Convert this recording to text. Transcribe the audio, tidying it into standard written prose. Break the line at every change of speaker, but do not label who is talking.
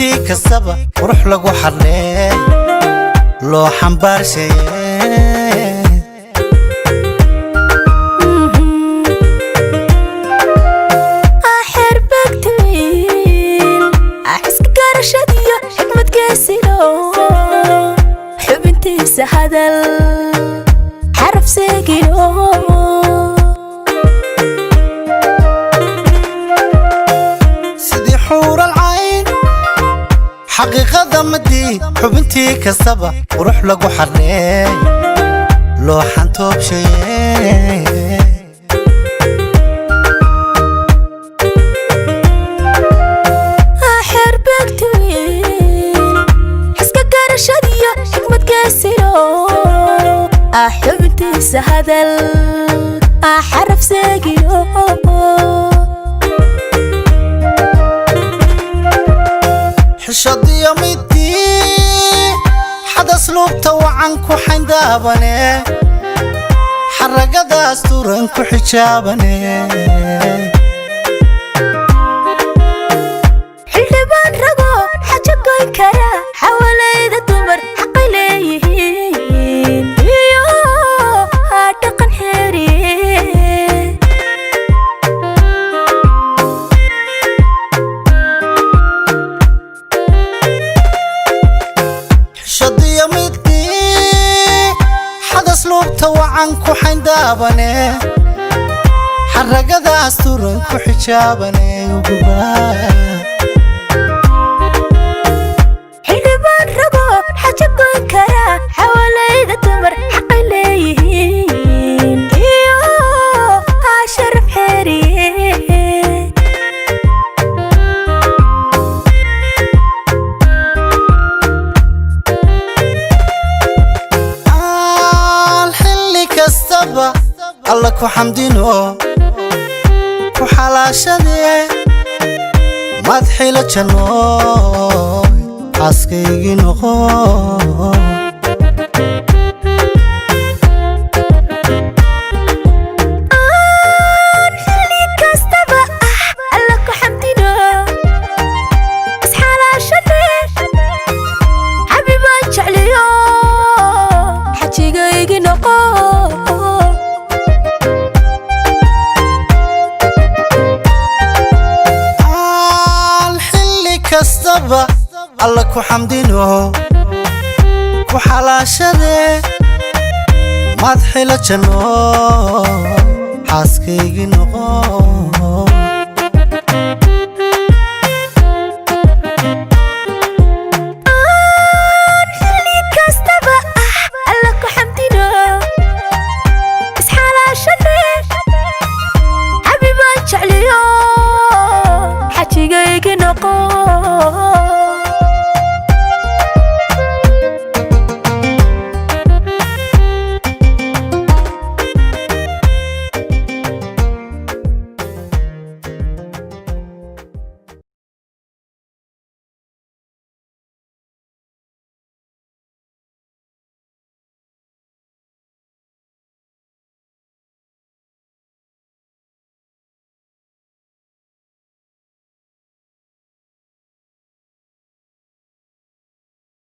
Xubintii kastaba qurux lagu xadhee loo xambaarshaye.
Xerbegtwiil xiska garashadiyo xikmadgeesilo, xubintiisa hadal xaraf seegino.
Sidii xuural cayn xaqiiqada madii, xubintii kastaba qurux lagu xadhee loo xantoobshaye.
Xerbegtwiil xiska garashadiyo xikmadgeesilo, xubintiisa hadal xaraf seegino.
Xishadiyo midii xadasluubta wacan ku xayndaabane, xaragadaas turan ku xijaabane.
Xildhibaan rago xajo goyn kara, xawalayda dumar xaqay leeyihiin iyo dhaqan xeeriye.
Xishadiyo midii xadasluubta wacan ku xayndaabane, xaragadaas turan ku xijaabane uguba.
Xildhibaan rago xajo goyn kara, xawalayda dumar xaqay leeyihiin iyo sharaf xeeriye.
Aan xilli kastaba Alla ku xamdino ku xalaashadee, maad xilo jannooy xaaskaygii noqo.
Aan xilli kastaba Alla ku xamdino isxalaashade, xabibaan jecliyo xajigaygi noqo.
Aan xilli kastaba Alla ku xamdino ku xalaashadee, maad xilo jannooy xaaskaygii noqo.